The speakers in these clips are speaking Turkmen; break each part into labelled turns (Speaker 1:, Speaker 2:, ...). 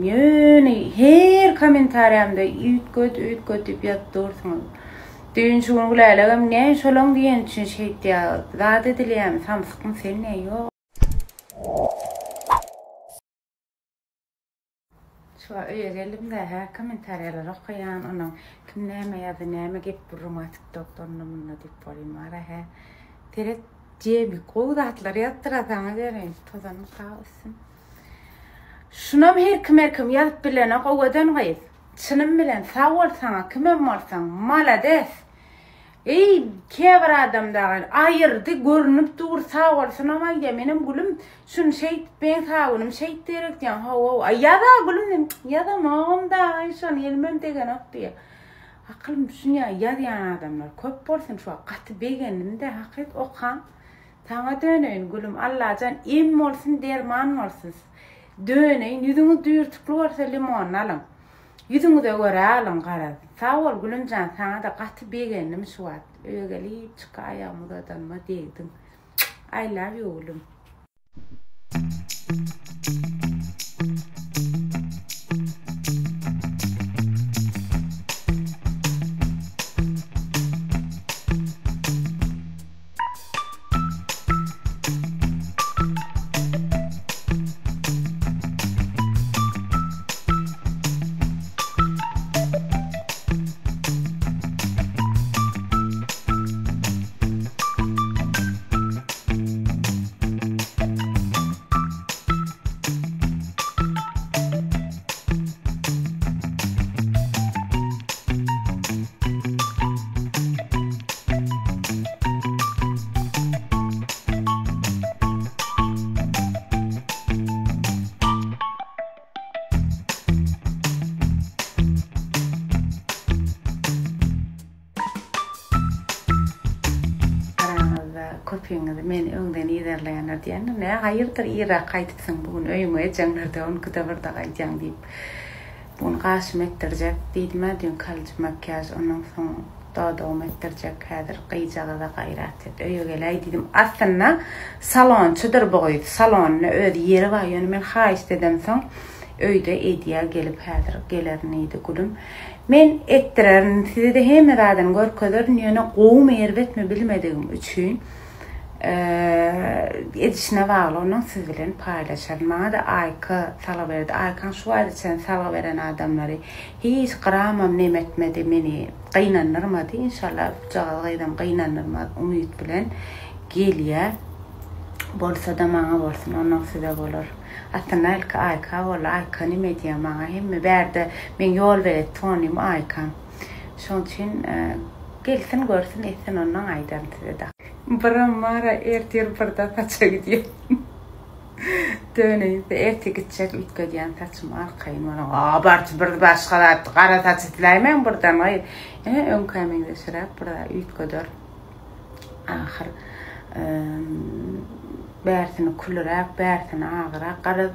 Speaker 1: Ýöne her kommentariýamda üýtget üýtget diýip ýazyp dursuňyz. Düýn şu gün Gülälegem ne şolaň diýeni üçin şeýtýä zat edilýämi samsykmy sen ne ýok. Şu wagt öýe geldim-de hä kommentariýalary okaýan onuň kim näme ýazdy näme gep gürrüň bar tiktokda onda munda diýip bolýan bara hä seret jemi gowy zatlar ýazypdyr a saňa bereýin tozanmyka üstüm. Şunam her kim her kim ýazyp bilenok owadan gyz. Çynym bilen sag bol saňa kimem bolsaň malades. Eý käbir adam dagy aýyrdy görünip dur sag bolsunam aýdýa menem gülüm şuny şeýt meň sabynym şeýt gerek diýýän hawa aý ýaza gülüm diýdim ýazamogam dagy şony elimem degenok diýýä. Akylym şunýa ýazýan adamlar köp bolsun şu wagt gaty begendimde hakyt okaň. Saňa döneýin gülüm Allajan em bolsun derman bolsun döneýin ýüzüňiz düýrtükli bolsa limonyny alyň ýüzüňize görä alyň garaz sag bol gülümjan saňada gaty begendim şu wagt öýe gelip çyka aýagymy uzadanyma degdiň I love you gülüm. Araňyzda köpüňiz meni öňden yzarlaýanlar diýendir, nä haýyrdyr irräk gaýdypsyň bu gün öýüňe ejeňlerde onki-de birde gaýdýaň diýip. Bu gün gaşymy etdirjek diýdim-ä düýn kalyjy makiýaž ondan soň dodagymy etdirjek häzir gyjagaza gaýrat et öýe geläý diýdim. Aslynda salonçydyr bu gyz salonda öz ýeri bar ýöne men haýyşt edemsoň öýde edýä gelip häzir gelerin diýdi gülüm. Men etdirerin size-de hemme zadyny görkezerin ýöne gowumy erbetmi bilmedigim üçin edişine bagly ondan siz bilen paýlaşaryn. Maňa-da Aýka salgy berdi. Aýkaň şu wagta çenli salgy beren adamlary hiç gramam neme etmedi, meni gynandyrmady. Inşallah bujagaz gyzam gynandyrmaz umyt bilen gelýär. Bolsa-da maňa bolsun, ondan size bolar. Aslynda ilki Aýka boldy. Aýka neme edýär maňa hemme bärde meň ýolbelet tonym Aýka. Şoň üçin gelsin görsün etsin ondan aýdaryn size-de. Biram bara ertir birde saça gidýän. Döneýin ertir gitjek üýtgedýän saçymy arkaýyn boluň. A barçy bir başga zat gara saç isläýmäň birden aý. Ine öňkä meňzeşiräk bir zat üýtgeder. Ahyr bärsini külüräk, bärsini agyrak garaz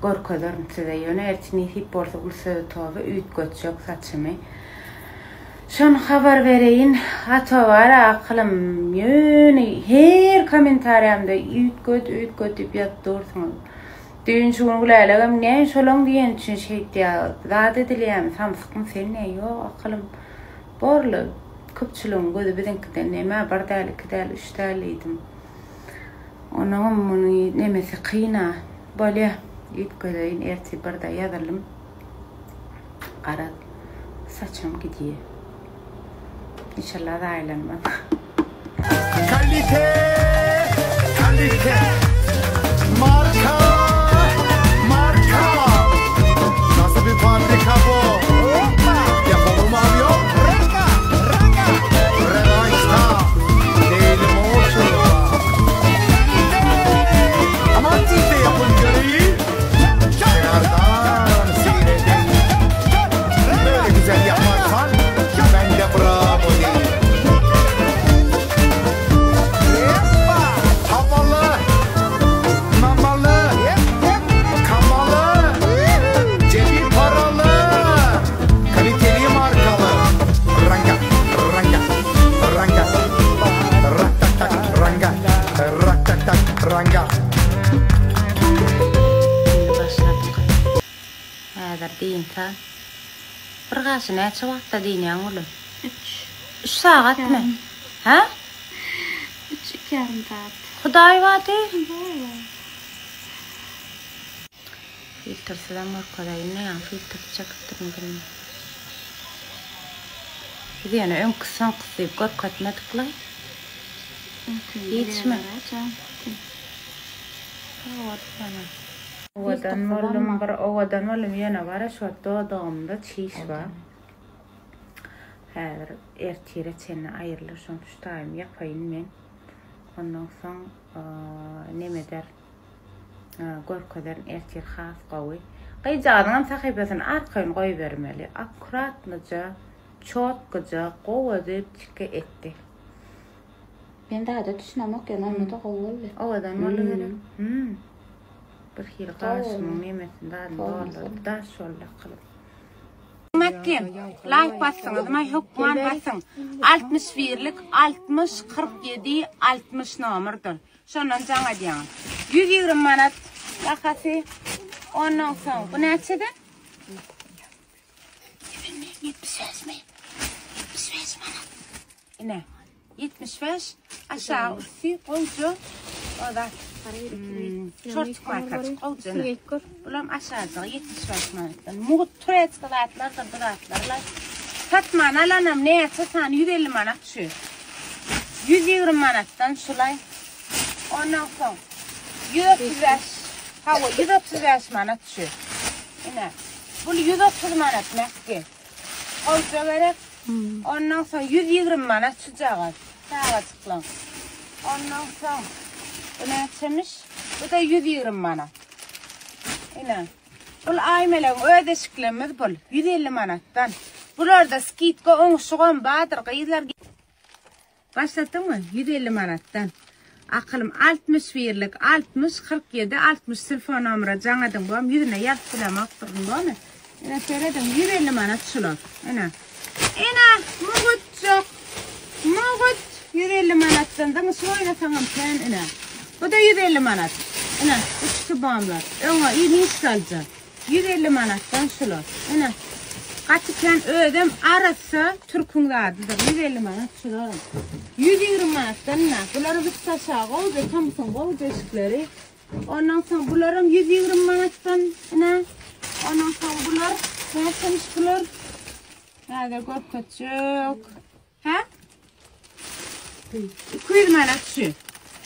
Speaker 1: görkezerin size. Ýöne ertir nesip bolsa uly sözi toba üýtgetjek saçymy. Şony habar bereýin. Ato bara akylym ýöne her kommentariýamda üýtget üýtget diýip ýazyp dursuňyz. Düýn şu gün Gülälegem ne şolaň diýeni üçin şeýtýä zat edilýämi samsykmy sen ne ýok akylym borly köpçüligiň gözi biziňkiden neme bir däl iki däl üç däl diýdim. Onuňam muny nemesi kyna bolýa üýtgedeýin ertir birde ýazyldym. Garaz saçym gidýär. Inşallah zaýalanmaz.
Speaker 2: Kalite, kalite, marka, marka. Nasıl bir fabrika bu? Yapalım abi yok. Revanşta değilim olsun. Aman siz de yapın göreyim. Kenardan seyredeyim. Böyle güzel yaparsan ben de bravo diyeyim. Hoppa! Havalı!
Speaker 1: Häzir dynsa. Bir gaşy näçe wagtda dynýaň gülüm?
Speaker 3: Üç.
Speaker 1: Üç sagatmy? Hä?
Speaker 3: Üç, iki ýarym sagat.
Speaker 1: Hudaý bady.
Speaker 3: Hudaý bar.
Speaker 1: Filtrsizem görkezeýin näme filtr çekipdirin bilmen. Biz ýöne öňküsi soňkusy diýip görkezmedikle. Hiçmi? Owadan boldum bir owadan boldum ýöne bara şu wagt dodagymda çiş bar. Häzir ertire çenli aýrylar şoň şu taýymy ýapaýyn men. Ondan soň nemeder görkezerin ertir has gowy. Gyzjagazyňam sahypasyny arkaýyn goýbermeli. Akkuratnyja, çotkyja, gowy edip çike etdi.
Speaker 3: Men zada düşünemok ýöne onda-da gowy boldy.
Speaker 1: Owadan boldy gerek. Hmm. Bir hili gaşymyň nemesini zadyny doldurdy. Daş boldy akylym. Mekge, laýk basdyňyzmy? Hökman basyň. 61-lik 60 47 60 nomerdir. Şondan jaň edýäňiz. 120 manat bahasy. Ondan soň bu näçeden? 75 mi? 75 manat. Ine. 75 aşağı üsti gowja o da hmm, şorçuk markaçyk gowja. Bulam aşağıda 75 manatdan. Mugt turetski zatlardyr bu zatlarlar. Satman alanam näçe sany 150 manat şu. 120 manatdan şulay. Ondan soň 135 hawa 135 manat şu. Ine. Bu 130 manat mäkge. Gowja gerek. Ondan soň 120 manat şujagaz. Çagajyklaň. Ondan soň bu näçemiş? Bu da 120 manat. Ine. Bul Aýmelegiň öz eşiklerimiz bul. 150 manatdan. Bularda skitka oňuşugam bardyr gyzlar. Başlatdyňmy? 150 manatdan. Akylym 61-lik 60 47 60 telefon nomera jaň ediň. Buam ýüzüne ýazyp bilemokdyryn bomy? Ine serediň 150 manat şular. Ine. Ine mugutjyk. Mugut 150 manatdan dyňyşyp oýnasaňam kän ine. Bu da 150 manat. Ine uçky bamlar. Öňe iniş galjak. 150 manatdan şular. Ine. Gaty kän özem arassa türküň zadydyr. 150 manat şular. 120 manatdan ine. Bulary biz taşa gowja tomsuň gowja eşikleri. Ondan soň bularam 120 manatdan ine. Ondan soň bular näçemiş bular? Häzir görkezjek. Hä? 200 manat şu.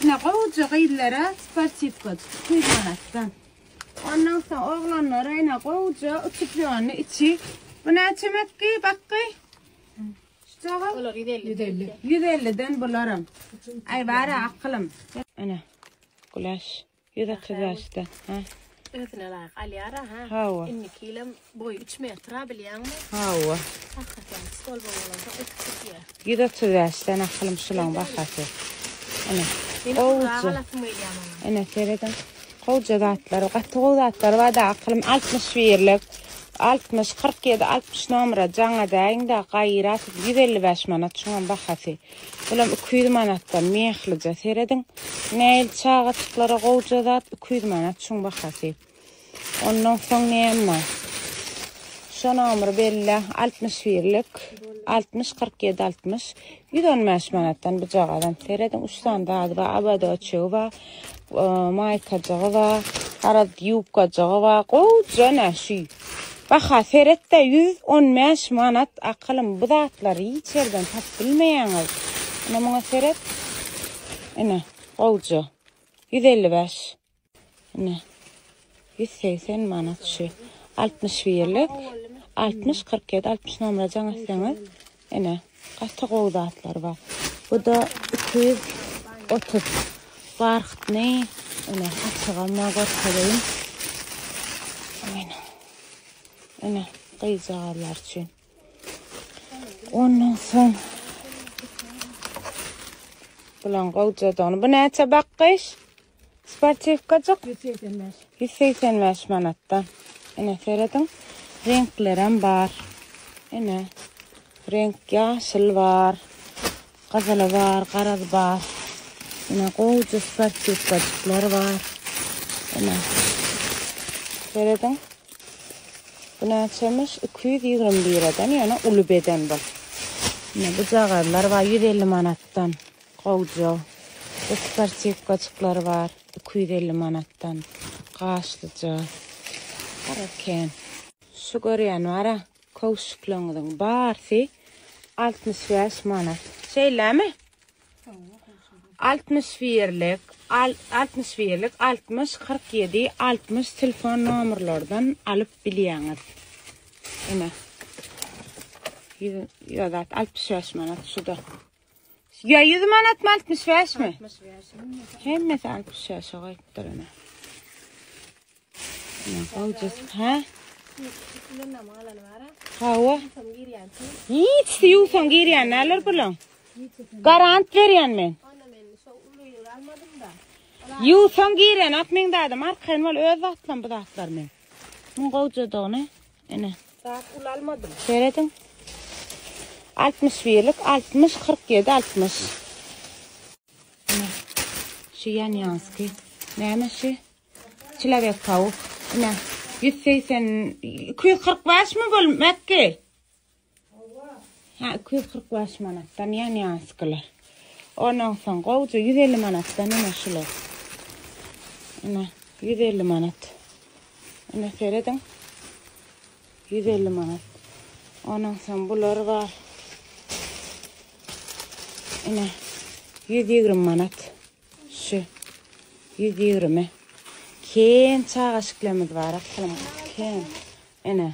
Speaker 1: Ine gowja gyzlara sportivka 200 manatdan. Ondan soň oglanlara ine gowja uçuplýonly içi. Bu näçe mekgi bakgy? Şu
Speaker 3: Olar 150.
Speaker 1: 150. 150-den bularam. Ay bara akylym. Ine. Gulaş. 135-den. Ha.
Speaker 4: Özüne laýyk alýar ha.
Speaker 1: Hawa.
Speaker 4: Indiki ýylam boýy 3 metre bilýäňmi?
Speaker 1: Hawa.
Speaker 4: Hakykatdan stolba bolansoň ötüp gidýär.
Speaker 1: 135-den akylym şulaň bahasy. Ine.
Speaker 4: Meni
Speaker 1: Gowja.
Speaker 4: alasym gelýär maňa.
Speaker 1: Ine serediň. Gowja zatlar, gaty gowy zatlar bar da akylym 61-lik. 60 47 60 nomera jaň edäýiň-de gaýrat 155 manat şuňam bahasy. Bulam 200 manatdan mehlice serediň. Näil çagaçyklara gowja zat 200 manat şuň bahasy. Ondan soň näme? Şu nomer belli 61-lik 60 47 60 115 manatdan bu jagadan serediň. 3 sany zady bar, abadoçugy bar, e, maýkajygy bar, garaz ýubkajygy bar. Gowja ne şu. Baha seret-de 115 manat akylym bu zatlary hiç ýerden tapyp bilmeýäňiz. Ine muňa seret. Ine gowja. 155. Ine 180 manat şu. 61-lik 60 47 60 nomera jaň etseňiz ine gaty gowy zatlar bar. Bu da 230 barhytny ine açygam görkezeýin. Ine. Ine gyzjagazlar üçin. Ondan soň bulan gowjadygyny. Bu näçe bakgyş? Sportivkajyk?
Speaker 4: 185.
Speaker 1: 185 manatdan. Ine serediň. Reňklerem bar. Ine. Renk ýaşyl bar. Gyzyly bar, garaz bar. Ine gowja sportivkajyklar bar. Ine. Serediň. Bu näçemiş? 220 liradan, ýöne uly beden bu. Ine bu jagazlar bar 150 manatdan. Gowja. Bu sportiwkajyklar bar 250 manatdan. Gaşlyja. Gara ken. Şu görýän bara köwşükleriňiziň barsy 65 manat. Şeýlemi? 61-lik, 61-lik, 60, 47, 60 telefon nomerlerden alyp bilýäňiz. Ine. Ýa zat 65 manat şuda. Ýa 100 manat mı 65 mi?
Speaker 4: 65.
Speaker 1: Hemmesi 65 goýupdyr ine. Ine gowjasy, ha? Hawa. Hiç ýuwsaň girýän näler bulan? Garant berýän men. Ýuwsaň girýän ak meň dadym arkaýyn bol öz zatlam bu zatlar men. Muň gowjadygyny ine.
Speaker 4: Zat uly almadym.
Speaker 1: Serediň. 61-lik 60 47 60. Ine. Şu ýanýanski. Näme şu? Çilebek tavuk. Ine. 180 245 mi bol Mekki? Ha 245 manatdan ýanýanskiler. Ondan soň gowja 150 manatdan ine şular. Ine 150 manat. Ine serediň. 150 manat. Ondan soň bular bar. Ine 120 manat. Şu 120. Ken çaga şiklerimiz bar. Akylym ken. Ine.